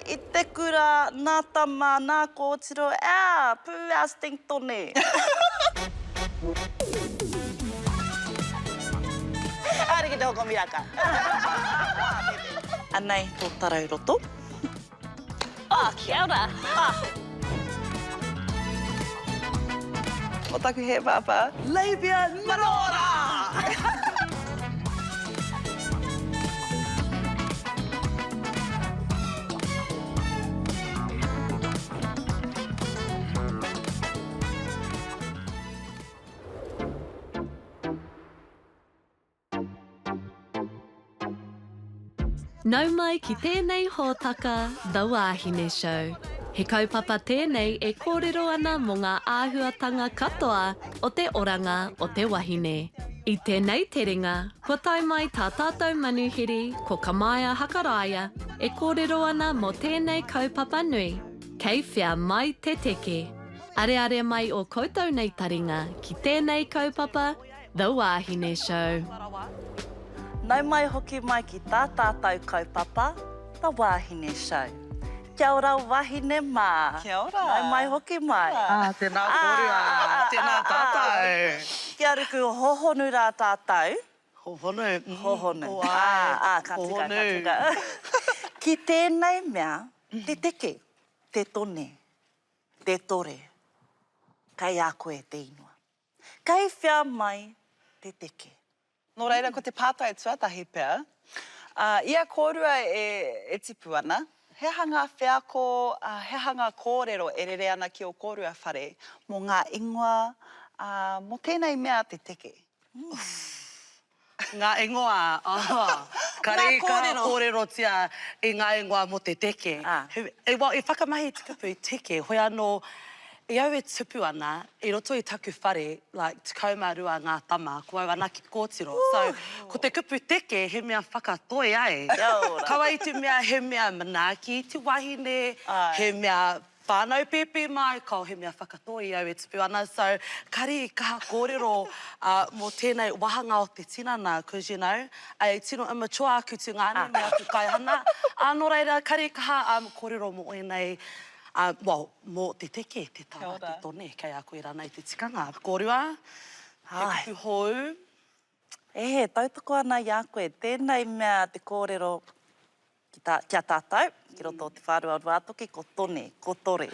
i te kura, nā tama, nā kōtiro, ea, pū stink tone. Haere ki te hoko miraka. Anei tō tarau roto. Oh, kia ora. Oh. Ko taku he pāpā. Labia Minora! Nau mai ki tēnei hōtaka The Wāhine Show. He kaupapa tēnei e kōrero ana mō ngā āhuatanga katoa o te oranga o te wahine. I tēnei terenga, kua tae mai tā tātou manuhiri ko Kamaea Hakaraia e kōrero ana mō tēnei kaupapa nui, Kei whea mai te teke? Areare mai ō koutou nei taringa ki tēnei kaupapa The Wāhine Show. Nau mai hoki mai ki tā tātou kaupapa The Wāhine Show. Kia ora wahine mā. Kia ora. Nau mai hoki mai. Ā, tēnā kōrua, tēnā tātou. Kia ruku hohonu rā tātou. Hohonu. Hohonu. Ā, ā, ka tika, ka tika. Ki tēnei mea, te teke, te tone, te tore, kei a koe te ingoa. Kei whea mai te teke? Nō reira, ko te pātai tuatahi pea, ā, i a kōrua e, e tipu ana, he aha ngā wheako, ā, he aha ngā kōrero e rere ana ki ō kōrua whare mō ngā ingoa, ā, mō tēnei mea te teke? Ngā ingoa, oh, kare i kaha kōrerotia i ngā ingoa mō te teke. E, well, i whakamahi i te kupu teke, hoi anō, i au e tupu ana, i roto i taku whare, like, 12 ngā tama, ko au anake te kōtiro. So, ko te kupu teke he mea whakatoi ai. Kaua i te mea he mea manaaki i te wahine, he mea Whānau pēpi mai, kao he mea whakatō i au e tupu ana, so kari i kaha kōrero mō tēnei wāhanga o te tinana, cause you know, I tino immature aku tungāne me aku kaihana, ā, nō reira, kari i kaha kōrero mō ēnei, well, mō te teke, te tara, te tone, kei a koe rānei te tikanga. Kōrua, he kupu hou. E, tautoko ana i a koe, tēnei mea te kōrero ki tā, ki a tātou, ki roto o te whārua o Ruātoki, ko Tone, ko Tore.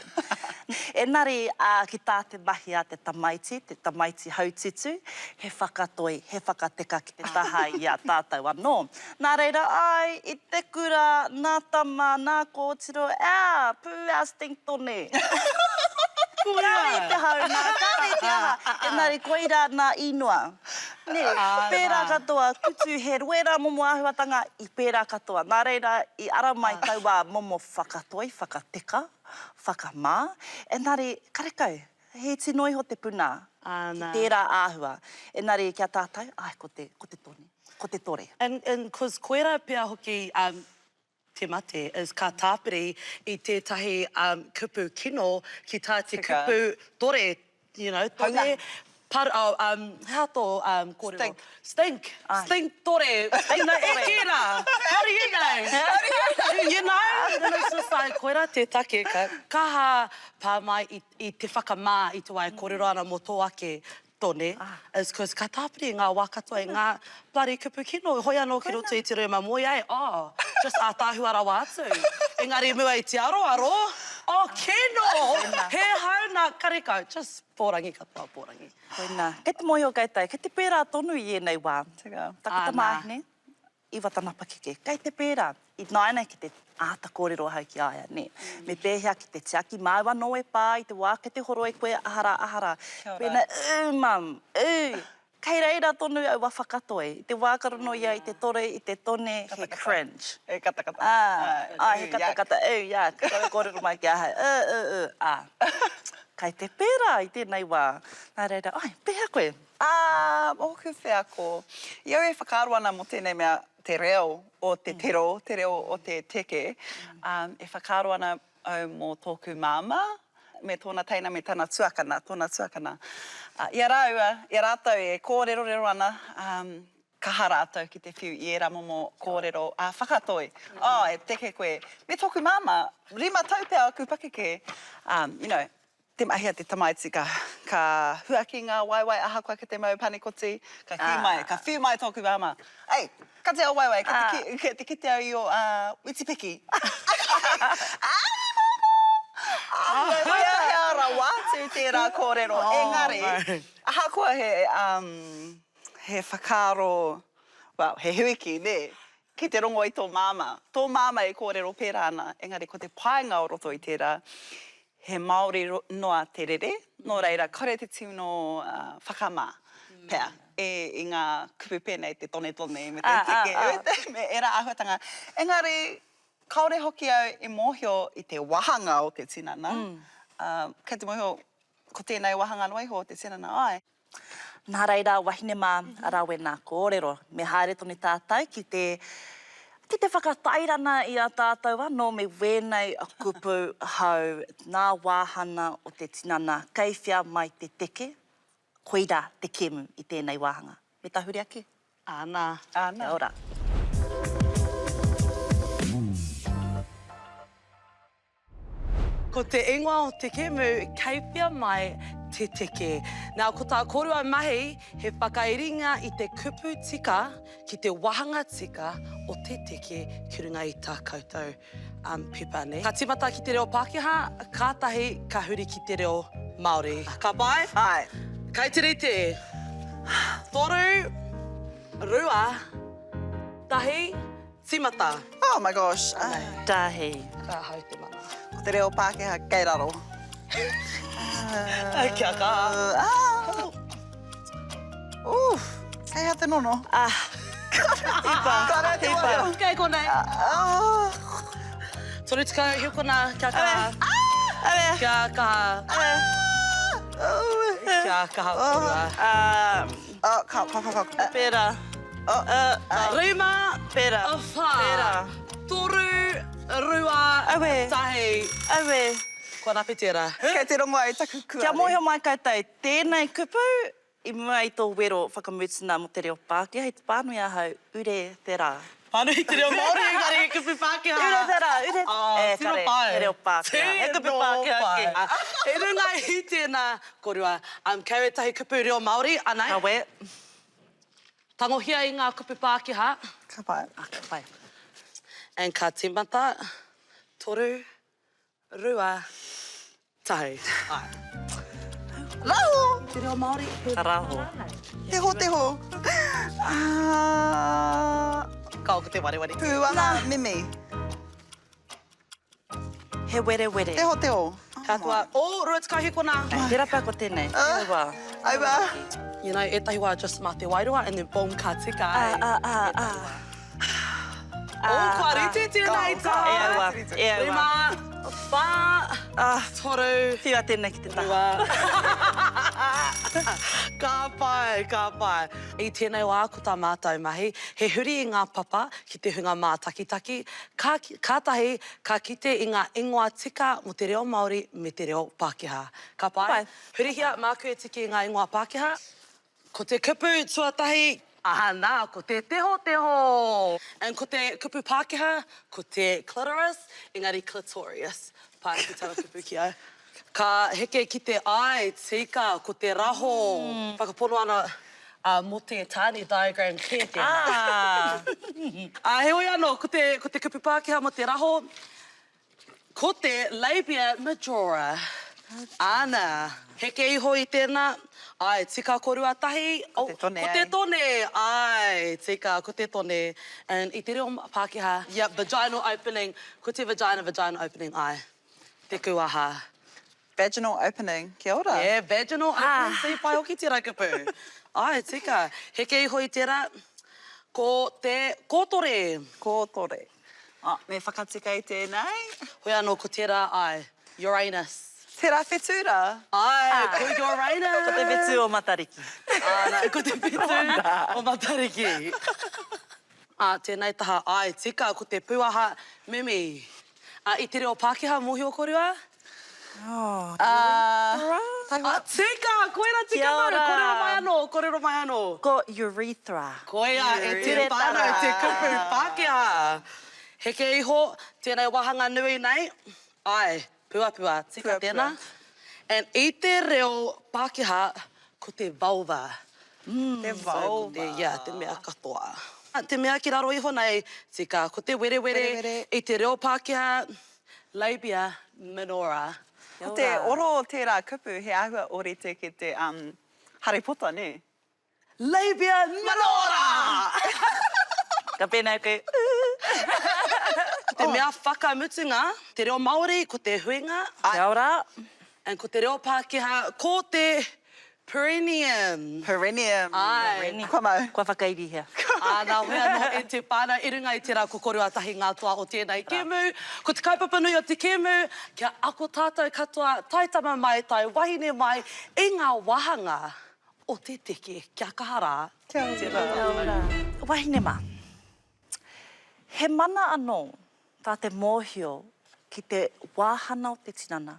Engari, ā, ki tā te mahi a te tamaiti, te tamaiti haututū, he whakatoi, he whakateka ki te taha i a tātou anō. Nā reira, āe, i te kura, nā tama, nā kōtiro, ea, pū stink tone. Kāore i te hauna, kāore i te aha, engari koirā nā īnoa. Nē, pērā katoa, kutu he wērā momo āhuatanga i pērā katoa. Nā reira, i ara mai taua momo whakatoi, whakateka, whakamā, engari karekau, he iti noa iho te puna ki tērā āhua. Engari ki a tātou, āe, ko te, ko te tone, ko te tore. And, and cause koirā pea hoki, um, Te mate is ka tāpiri i tētahi kupu kino ki tā te kupu tore, you know, tone, par, oh, um, he aha tō um, kōrero? Stink. Stink. Stink tore. You know, e kī rā, how do you know? You know? And it's just like, koirā te take ka kaha pā mai i, i te whakamā i te wā e kōrero ana mō tō ake tone is cause ka tāpiri i ngā wā katoa i ngā bloody kupu kino hoi anō ki roto i te rūma moe ai, oh, just ātaahua rawa atu. Engari mua i te aroaro, oh kino! He hauna karekau, just pōrangi katoa, pōrangi. Koinā. Kei te mōhio koutou, kei te pērā tonu i ēnei wā. Tika. Taku tamāhine, Iwa tana pakeke. Kei te pērā. Ināianei ki te āta kōrero ahau ki a ia, nē. Me pēhea ki te tiaki māu anō e pā i te wā kei te horoi koe, aha rā, aha rā. Pēnā, ū, mum, ū! Kei reira tonu aua whakatoi. I te wā ka rono ia i te tore, i te tone, he cringe. He katakata. Ā, āe, he katakata, ū, yuck, kore kōrero mai ki ahau, ū, ū, ū, ā. Kei te pērā i tēnei wā. Nā reira, āe, pēhea koe? Ā, ōku wheako, i au e whakaaro ana mō tēnei mea, te reo o te tero, te reo o te teke, ā, e whakaaro ana au mō tōku māmā, me tōna teina me tana tuakana, tōna tuakana. Ā, i a rāua, i a rātou e kōrerorero ana, ā, kaha rātou ki te whiu i ērā momo kōrero, ā, whakatoi, oh, e teke koe. Me tōku māmā, rima tau pea aku pakeke, um, you know, te mahi a te tamaiti ka, ka huaki ngā waewae ahakoa ki te mau panikoti, ka kī mai, ka whiu mai tōku māmā, Ei, katia ō waewae, kei te ki, kei te kite au i ō, ā, witipiki. Ai, māmā! Heahea rawa atu tērā kōrero, engari, ahakoa he, um, he whakaaro, well, he huiki, nē, ki te rongo i tō māmā. Tō māmā e kōrero pērā ana, engari ko te painga o roto i tērā, he Māori noa te rere, nō reira, kāore te tino whakamā pea i ngā kupu pēnei te tonetone me te teke, me ērā āhuatanga. Engari, kāore hoki au i mōhio i te wāhanga o te tinana, kei te mōhio ko tēnei wāhanga noa iho o te tinana, āe. Nā reira, wahine mā, rawe nā kōrero. Me haere tonu tātou ki te, ki te whakatairana i a tātou anō me wēnei kupu hou, nā wāhanga o te tinana kei whea mai te teke, koirā te kēmu i tēnei wāhanga. Me tahuri ake. Āna. Āna. Kia ora. Ko te ingoa o te kēmu Kei Whia Mai Te Teke. Nā, ko tā kōrua mahi he whakairinga i te kupu tika ki te wāhanga tika o te teke ki runga i tā koutou um, pepa, nē? Ka tīmata ki te reo Pākehā, kātahi ka huri ki te reo Māori. Ka pai? Āe. Kei te rite. Toru, rua, tahi, Tīmata. Oh my gosh. Tahi. Ka hau te mana. Ko te reo Pākehā kei raro. Kia kaha. Ooh, kei hea te nono? Ah. Hipa. Hipa. Kei konei. 30 hikona, kia kaha. Kia kaha. Kia kaha korua. Oh, ka, ka, ka, ka. Pērā. Oh, uh, Rima. Pērā. Whā. Pērā. Toru, rua, Aue. tahi. Aue. Kua rape tērā. Kei te rongo au i taku kuare. Kia mōhio mai koutou, tēnei kupu i mua i tō wero whakamutuna mō te reo Pākehā, i te pānui ahau, ure te rā. Pānui i te reo Māori engari he kupu Pākehā. Ure te rā, ure, Oh, e, tino kare, pai. he reo Pākehā, he kupu Pākehā Tino kē. pai. I runga i tēnā, korua, um, kei wētahi kupu reo Māori, anei. Kawe. Tangohia i ngā kupu Pākehā. Ka pai. Ah, ka pai. And ka tīmata, toru, rua, tahi. Āe. Raho! Te reo Māori. Raho. Teho, teho. Ah. Kao ko te wareware. Pūaha mimi. He werewere. Teho teho. Katoa. Oh, 20 hikona. Tērā pea ko tēnei. Aua. Aua. You know, ētahi wā just mā te wairua and then boom ka tika ai. Ah, ah, ah. Oh, kua rite tēnei tā. E aua, e aua. Rima, whā, toru. Whiua tēnei ki te taha. Rua. Ka pai, ka pai. I tēnei wā ko tā mātou mahi, he huri i ngā papa ki te hunga mātakitaki, ka, kātahi ka kite i ngā ingoa tika mō te reo Māori me te reo Pākehā. Ka pai? Pai. Hurihia, māku e tiki i ngā ingoa Pākehā. Ko te kupu tuatahi, āna, ko te tehoteho! And ko te kupu Pākehā, ko te clitoris, engari clitorius. Pai ake tana kupu ki au. Ka heke ki te āe, tika, ko te raho. Whakapono ana mō te tāne diagram kē tēnā. Ā, heoi anō, ko te, ko te kupu Pākehā mō te raho, ko te labia majora. Āna. Heke iho i tēnā, āe, tika korua tahi. Ko te tone, Ko te tone, āe, tika, ko te tone. And i te reo Pākehā, yep, vaginal opening, ko te vagina, vagina opening, āe. Te kuaha. Vaginal opening, kia ora. Yeah, vaginal opening, see, pai hoki tērā kupu. Āe, tika. Heke iho i tērā, ko te kōtore. Kōtore. Oh, me whakatika i tēnei. Hoi anō, ko tērā, āe, Uranus. Tērā whetū rā. Āe, ko Uranus. Ko te whetū o Matariki. Āna, ko te whetū o Matariki. Ā, tēnei taha, āe, tika, ko te pūaha mimi. Ā, i te reo Pākehā, mōhio korua? Oh, Ā. Taihoa. Tika! Koira tika Kia mau! ora. Korero mai anō, korero mai anō. Ko urethra. Koia e te whānau te kupu Pākehā. Heke iho tēnei wāhanga nui nei. Āe, puapua, tika tēnā. And i te reo Pākehā, ko te vulva. Te vulva. So ko te, yeah, te mea katoa. Te mea ki raro iho nei, tika, ko te werewere i te reo Pākehā, labia minora. Ko te oro o tērā kupu he āhua ōrite ki te um Hare Pota, nē? Labia minora! Ka pēnei koe, ū. Ko te mea whakamutunga, te reo Māori, ko te huinga. Kia ora. And ko te reo Pākehā, ko te Perineum. Perineum. Āe. Kua mau. Kua whakairihia. Ā, nā whea anō e te whānau i runga i tērā ko korua tahi ngā toa o tēnei kēmu. Ko te kaupapa nui o te kēmu, kia ako tātou katoa, tae tama mai, tae wahine mai, i ngā wāhanga o te teke. Kia kaha rā. Kia ora. Kia ora. Wahine mā. He mana anō tā te mōhio ki te wāhana o te tinana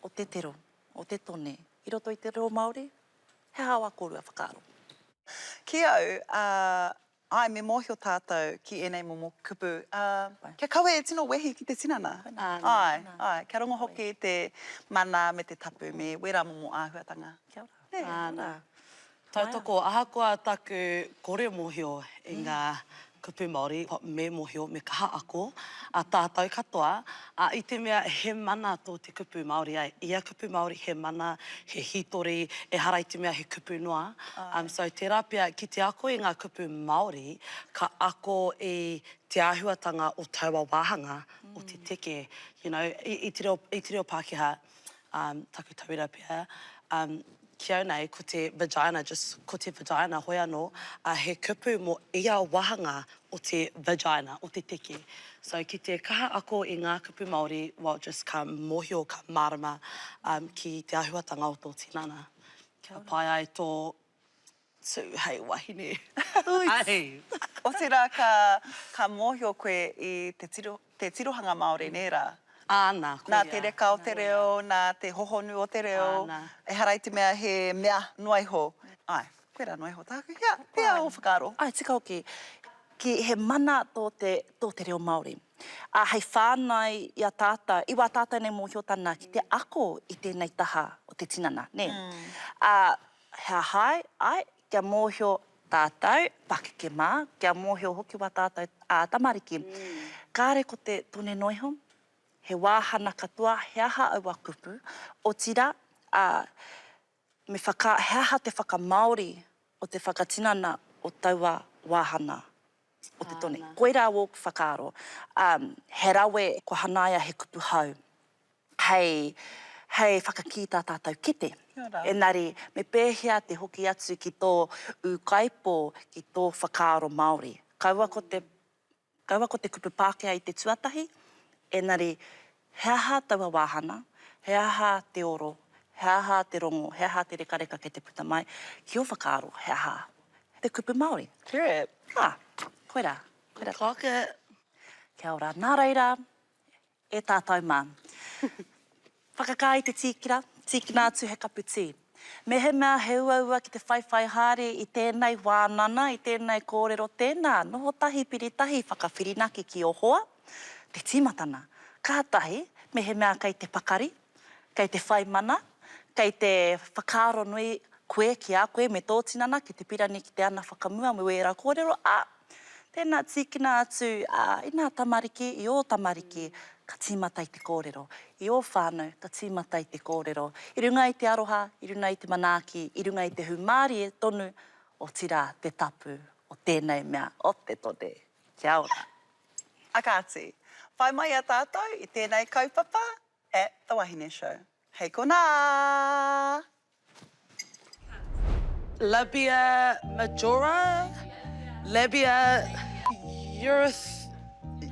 o te tero, o te tone i roto i te reo Māori? He aha wā kōrua whakaaro? Ki au, āe, me mōhio tātou ki ēnei momo kupu, ā, kia kaua e tino wehi ki te tinana. Āe, āe, kia rongo hoki te mana me te tapu me wērā momo āhuatanga. Kia ora. Nē. Āna. Tautoko, ahakoa taku kore mōhio i ngā kupu Māori, me mōhio, me kaha ako a tātou katoa, ā, i te mea he mana tō te kupu Māori, āe, ia kupu Māori he mana, he hītori, ehara i te mea he kupu noa. Um, so tērā pea ki te ako i ngā kupu Māori, ka ako i te āhuatanga o taua wāhanga o te teke, you know, i, i te reo, i te reo Pākehā, um, taku tauira pea, um, ki au nei, ko te vagina, just ko te vagina hoi anō, ā, he kupu mō ia wāhanga o te vagina, o te teke. So ki te kaha ako i ngā kupu Māori, well, just ka mōhio, ka mārama um, ki te āhuatanga o tō tinana. Kia pai ai tō tū hei wahine. Ai. Otirā ka, ka mōhio koe i te tiro, te tirohanga Māori, nē rā? Āna, koia. Nā te reka o te reo, nā te hohonu o te reo, Āna. ehara i te mea he mea noa iho. Āe, koirā noa iho tāku. Hea, hea ō whakaaro? Āe, tika hoki. Ki he mana tō te, tō te reo Māori. Ā, hei whāngai i a tātou, i wā tātou nei mōhiotana ki te ako i tēnei taha o te tinana, nē? Ā, He aha ai, kia mōhio tātou, pakeke mā, kia mōhio hoki wā tātou tamariki. Kāre ko te tone noa iho, he wāhana katoa, he aha aua kupu, otirā, ā, me whaka, he aha te whakamāori o te whakatinana o taua wāhana o te tone. Koirā wōku whakaaro. Ā, he rawe kua hanaia he kupu hou. hei, hei whakakī tā tātou kete. Engari, me pēhea te hoki atu ki tō ūkaipō, ki tō whakaaro Māori. Kaua ko te, kaua ko te kupu Pākehā i te tuatahi, engari, he aha taua wāhana, he aha te oro, he aha te rongo, he aha te rekareka kei te puta mai, ki ō whakaaro, he aha te kupu Māori. Correct. Ā, koirā, koirā. Clock it. Kia ora. Nā reira, E tātou mā. Whakakā i te tīkira, tīkina atu he kapu tī. Mehemea he uaua ki te whaiwhai haere i tēnei wānana, i tēnei kōrero, tēnā, noho tahi, piri tahi, whakawhirinaki ki ō hoa, te tīmatana. Kātahi, mehemea kei te pakari, kei te whai mana, kei te whakaaro nui koe ki a koe me tō tinana ki te pirani ki te ana whakamua me wērā kōrero, ā, Tēnā, tīkina atu, ā, inā tamariki, i ō tamariki, ka tīmata i te kōrero. I ō whānau, ka tīmata i te kōrero. I runga i te aroha, i runga i te manaaki, i runga i te hūmārie tonu, otirā te tapu o tēnei mea, o te tone. Kia ora. A kāti, whai mai a tātou i tēnei kaupapa at The Wahine Show. Hei konā! Labia majora, labia ureth.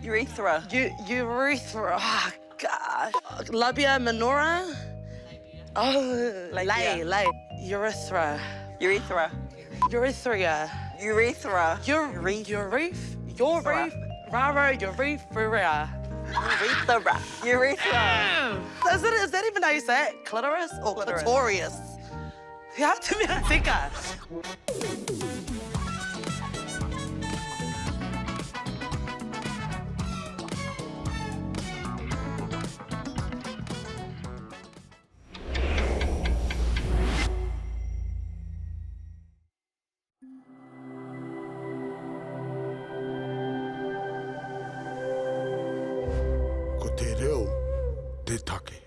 Urethra. Urethra, oh gosh. Labia minora, oh, lay, lay. Urethra. Urethra. Urethra. Urethra. Ureth, ureth, raro, urethra. Urethra. Urethra. Is, it, is that even how you say it? Clitoris or clitoris? Clitorius? He aha te mea tika? Ko te reo te take.